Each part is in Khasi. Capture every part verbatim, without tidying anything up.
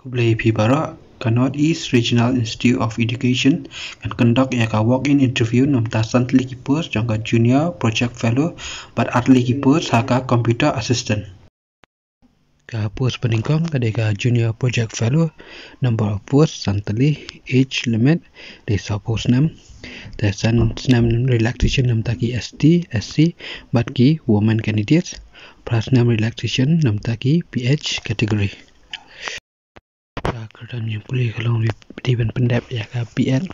Khublei phi baroh. Ka North East Regional Institute of Education kan conduct ïa ka walk-in interview namar san tylli ki post jong ka Junior Project Fellow bad ar tylli ki post ha ka Computer Assistant. Ka post banyngkong ka dei ka Junior Project Fellow, number of post san tylli, age limit dei sawphew snem. Te san snem relaxation namar ki S T, S C bad ki women candidates. Phra snem relaxation namar ki P H category. Ka kyrdan jingpule ka long phi dei ban pyndep ïa ka B Ed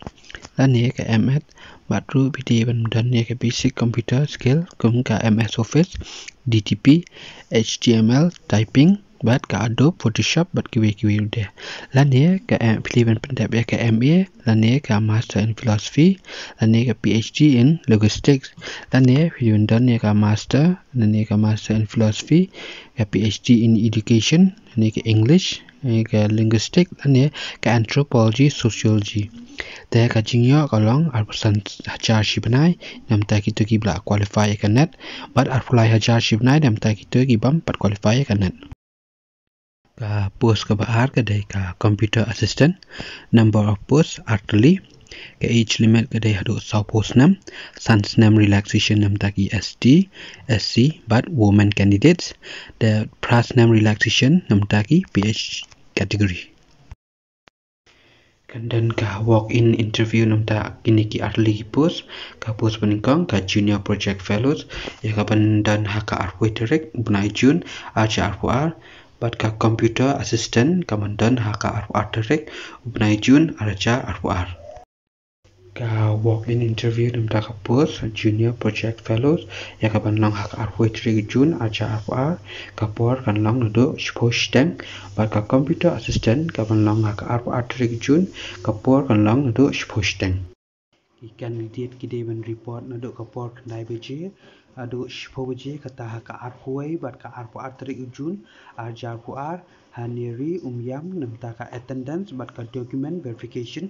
lane ka M Ed bad ruh phi dei ban don ïa ka basic computer skill kum ka M S Office, D T P, H T M L, typing bad ka Adobe Photoshop bad kiwei kiwei ruh de. Lane ka, eh, phi dei ban pyndep ïa ka M A lane ka Master in Philosophy lane ka P H D in Linguistics. Lane phi dei ban don ïa ka Master lane ka Master in Philosophy, ka P H D in Education lane ka English, eh, ka Linguistic lane ka Anthropology, Sociology. Te ka jingïoh ka long arphew san hajar shi bnai namar kito kiba la qualify ïa ka NET bad arphew lai hajar shi bnai namar kito ki bym pat qualify ïa ka NET. Ka post kaba ar ka dei ka Computer Assistant, number of post ar tylli, ka age limit ka dei haduh sawphew snem, san snem relaxation namar ki S T, S C bad women candidates, te phra snem relaxation namar ki P H category. Kan don ka walk-in interview namar kine ki ar tylli ki post. Ka post banyngkong ka Junior Project Fellows, ïa ka ban don ha ka arphew tarik u bnai June arhajar arphew ar, bad ka Computer Assistant ka ban don ha ka arphew ar tarik u bnai June arhajar arphew ar. Ka walk-in interview namar ka post Junior Project Fellows, ïa ka ban long ha ka arphew tarik June arhajar arphew ar, ka por kan long naduh shiphew shiteng, bad ka Computer Assistant ka ban long ha ka arphew ar tarik June, ka por kan long naduh shiphew shiteng. Ki candidate ki dei ban report naduh ka por khyndai baje haduh shiphew baje, kata ha ka arphew wei bad ka arphew ar tarik June arhajar arphew ar, ha Neri Umiam namar ka attendance bad ka document verification.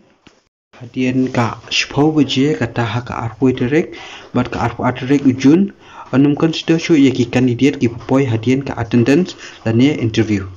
Hadien ka shiphew baje kata ha ka arphew tarik bad ka arphew ar tarik June, yn ym consider shuh ïa ki candidate kiba poi hadien ka attendance lane interview.